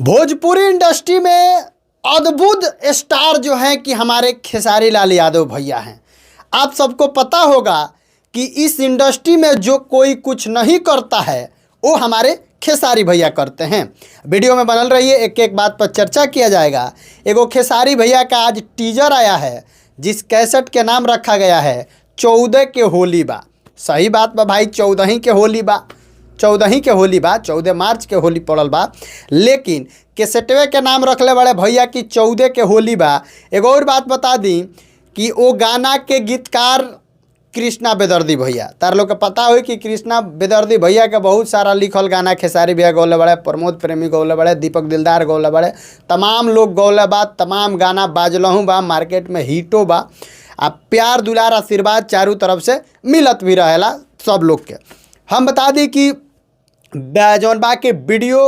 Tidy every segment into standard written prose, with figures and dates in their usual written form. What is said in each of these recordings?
Bhojpuri industry में अद्भुत star जो हैं कि हमारे खेसारी लाल यादव भैया हैं। आप सबको पता होगा कि इस इंडस्ट्री में जो कोई कुछ नहीं करता है, वो हमारे खेसारी भैया करते हैं। वीडियो में बनल रहिए, एक एक बात पर चर्चा किया जाएगा। एगो खेसारी भैया का आज टीजर आया है, जिस कैसेट के नाम रखा गया है 14 के होली बा। सही बात बा भाई, 14 ही के होली बा, 14 ही के होली बा, 14 मार्च के होली पड़ल बा, लेकिन कैसेटवे के नाम रखले बड़े भैया कि 14 के होली बा। एगो और बात बता दी कि ओ गाना के गीतकार कृष्णा बेदर्दी भैया। तार लोग के पता होई कि कृष्णा बेदर्दी भैया के बहुत सारा लिखल गाना खेसारी भैया गौले बड़े, प्रमोद प्रेमी गौले बड़े, दीपक दिलदार गौले बड़े, तमाम लोग गौले बा, तमाम गाना बाजलहूँ बा, मार्केट में हिटो बा आ प्यार दुलार आशीर्वाद चारों तरफ से मिलत भी रहेला सब लोग के। हम बता दी कि जौन बा के वीडियो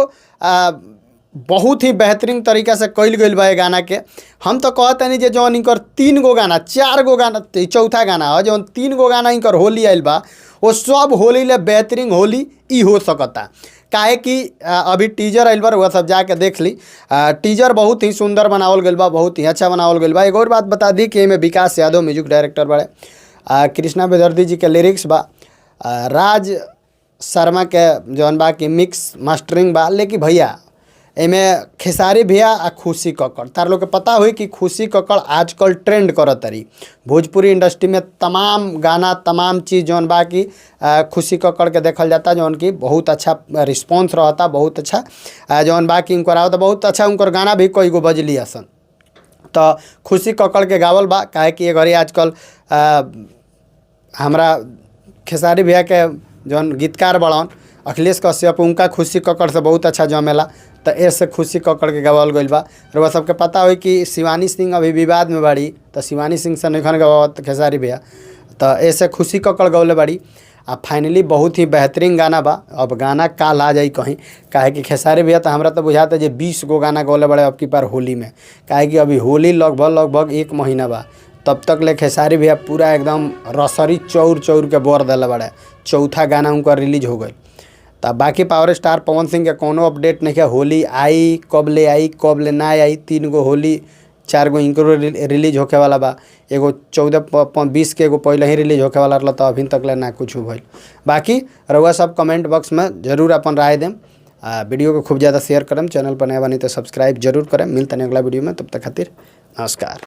बहुत ही बेहतरीन तरीका से कइल गइल बा ए गाना के। हम तो कहतनी जे जौन इनकर 3 गो गाना, 4 गो गाना, चौथा गाना ह, जौन 3 गो गाना इनकर होली आइल बा, वो सब होली ले बेहतरीन होली ई हो सकता। काहे कि अभी टीजर आइल बा, रउआ सब जाके देख ली। टीजर बहुत ही सुंदर बनावल गइल बा, बहुत ही अच्छा बनावल गइल बा। एगो और बात बता दी कि एमे विकास यादव म्यूजिक डायरेक्टर बाड़े, कृष्णा बेदर्दी जी के लिरिक्स बा, राज शर्मा के जौन बा कि मिक्स मास्टरिंग बा। लेकिन भैया एमे खेसारी भैया आ खुशी कक्कड़, तार लोग के पता होई कि खुशी कक्कड़ आजकल ट्रेंड करत तारी भोजपुरी इंडस्ट्री में। तमाम गाना, तमाम चीज़ जौन बा कि खुशी कक्कड़ के देखल जाता, जौन कि बहुत अच्छा रिस्पॉन्स रहता, बहुत अच्छा जौन बा कि उनकर आवता, बहुत अच्छा उनकर गाना भी कई गो बजली असन। तो खुशी कक्कड़ के गावल बा, काहे कि ये घड़ी आजकल हमरा खेसारी भैया के जौन गीतकार बड़न अखिलेश कश्यप, उनका खुशी कक्कड़ से बहुत अच्छा जमेला, तो ऐसे खुशी कक्कड़ के गवावल गइल बा। रउआ सबके पता होई कि शिवानी सिंह अभी विवाद में बाड़ी, तो शिवानी सिंह से नइखन गवावत खेसारी भैया, तो ऐसे खुशी कक्कड़ गौले बाड़ी। आ फाइनली बहुत ही बेहतरीन गाना बा। अब गाना काल आ जाई कहीं, काहे कि खेसारी भैया तो हमरा तो बुझाता जे 20 गो गाना गौले बड़े अब की बार होली में, काहे कि अभी होली लगभग लगभग 1 महीना बा। तब तक ले खेसारी भैया पूरा एकदम रसरी चौर चौर के बोर दिले बड़े, चौथा गाना उनका रिलीज हो गई। तब बाकी पावर स्टार पवन सिंह के कोनो अपडेट नहीं है, होली आई कब ले आई कब ले ना आई, 3 गो होली 4 गो इनकरो रिलीज होखे वाला बा, एगो 14 20 के एगो पहले ही रिलीज होखे वाला रहल, तो अभी तक ले ना कुछ भइल। बाकी रउआ सब कमेंट बॉक्स में जरूर अपन राय देम, वीडियो को खूब ज़्यादा शेयर करम, चैनल पर नया बनी तो सब्सक्राइब जरूर करें। मिलते हैं अगला वीडियो में, तब तक खातिर नमस्कार।